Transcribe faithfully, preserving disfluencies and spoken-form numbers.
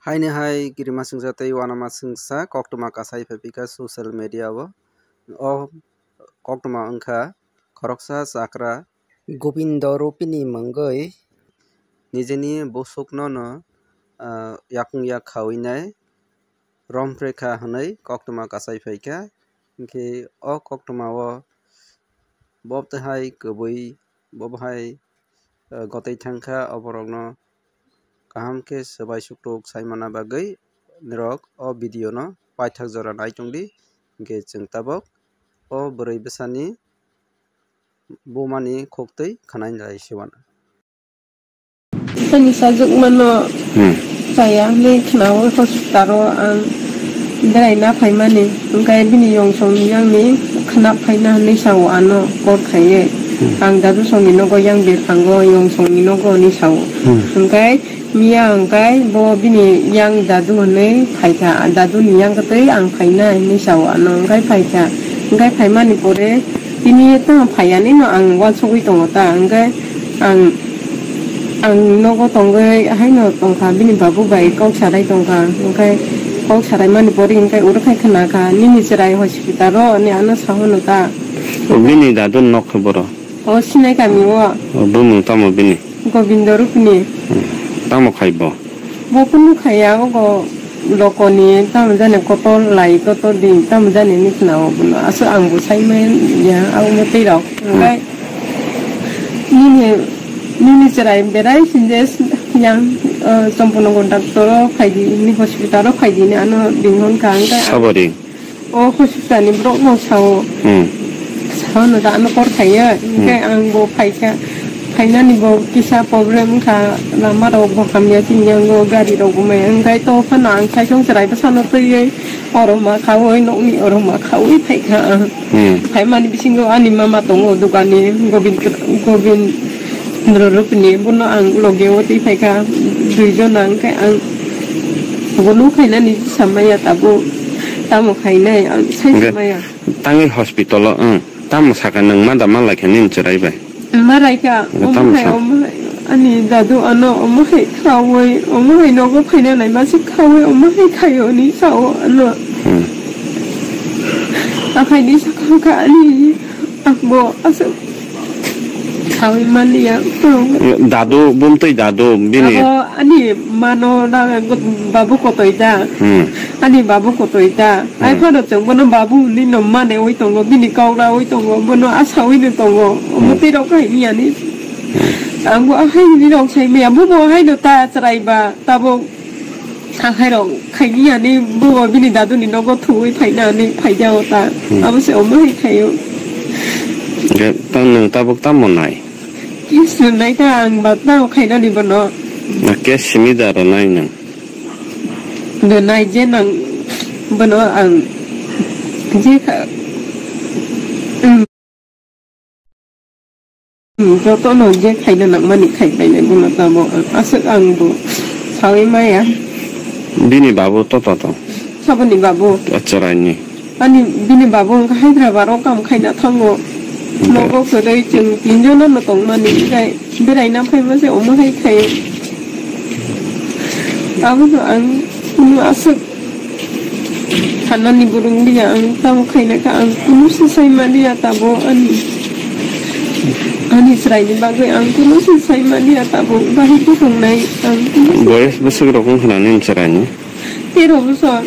Haini hai kirima singsa tei uanama singsa koktwma kasai phai phika social media o. O koktwma wngkha khoroksa chakra Gobindo Rupini mungwi nijeni busukno no, ah, yakung yak khawi nai romprekha hwnwi koktwma kasai phaikha. Hinkhe o koktwma o bo tei hai kwbwi, bo hai, ah, gotwi thangkha, oborokno kaham khe swbai sukruk saimana bagwi norok o video no paithak jora nai tongdi. Hinkhe chwng tabuk o bwrwi bwsani bumani khuktwi khwnai lai se uanw. Ani sajwk mano Hmm. chaya hinwi khwnaui hospital o ang berai na phaimani, hwnkhe bini yongsong ni yang ni khwna phaina hinwi sao ano call khaiwi. Hmm. Ang dadu song ni nogo yang bephango yongsong ni nogo hinwi sao. Hmm. Hwnkhe miya hwnkhe bo bini yang dadu hinwi phaikha, dadu ni yang kwtwi ang phaina hinwi sao ano, hwnkhe phaikha. Hwnkhe phaimani pore tini tamo phaiya ni no ang uansugwi tongo ta, hwnkhe ang Ang nogo tongwi haino tongkha, bini babu bai kok sarai tongkha, hwnkhe kok sarai mani pore hwnkhe oro khai khna kha, "Nini chwrai hospital o," hinwi ano sa hwnwi ta. O bini dadu nok khe boro? O Sinai kami o. O bumung tamo bini? Gobindo Rupini. Hmm. Tamo khai bo? Bo kunu khaiya, ogo lokoni tamo jani kotor lai, kotor din, tamo jani hinwi khna o bono. Aswk ang bo sai manya, abo mwtwi rok. Hmm. Hwnkhe Nini, nini chwrai berai sinje yang, eh, Chomponogor doctor o phaidi, ni hospital o phaidi ni ano bini hwn kha, hwnkhe Sabari. O hospital ni borok no sao. Hmm. Sao no da ano kor khaiya, hwnkhe Hmm. ang bo phaikha, phainani bo kisa problem wngkha, lama rok bo hamya sini yango gari rok bo maya, hwnkhe to phano ang sai song chwrai bwsano twiwi oro ma khaui nokni oro ma khaui phaikha ang. Hmm. Phaimani bisingo ani mama tongo dogani Gobind, Gobind Rupini, bono ang loge o twi phaikha, duijon ang khe ang bono khainani samaya tabuk, tamo khainai ang sai Hwnkhe samaya. Tangwi hospital o, ang tamo sakha nwng ma da ma laikha nini chwrai bai? Ma raikha, Hwnkhe omo tamo hai, sa- omo hai, ani dadu ano omo hai khaui, omo hai nogo phaina nai ma se khaui, omo hai khaio ni sao ano. Hmm. Akhai ni sakha kha ani. Ang bo aswk saui maliya. Dadu, bumtwi dadu, bini. Abo ani mano da, babu kotoi da. Hmm. Ani babu kotoi da. Ai Hmm. phano chwng bono babu hinwi no mane oi tongo, bini kok raui tongo, bono asaui no tongo. Omo Hmm. tei rok hai ni ani. Hmm. Ang bo ahai ni rok sai maya, bo bo hai no ta chwrai ba, tabuk. Sakhairok khaini ani bo bini daduni nogo thuwi phaina ani phaijao ta. Hmm. Abo se omo hai khaio. Ge, ta nwng tabuk tamo nai? Kisu nai ta ang ba tamo khainani bono. Na ke simi da ro nai nwng? Bo nai je nang bono ang je kha-, Hmm, jotono je khaina nangmani khai painai bono tamo ang aswk ang bo saui maya. Bini babu to to to. Saboni babu. Acharaini. Ani bini babu wngkha Hyderabad o kam khaina thango. Hwnkhe? Nogo kwrwi chwng tinjono no tongmani, hwnkhe beraina phaima se omo hai khaio. Abono ang kunu aswk Thanani burung dia ang tamo khaina kha ang kunu se sai maliya tabo ani, ani chwraini bagwi ang kunu se sai maliya tabo bahai bukhungnai ang kunu se Boyes bwswk rok wng khna nini chwraini? Tero bosor.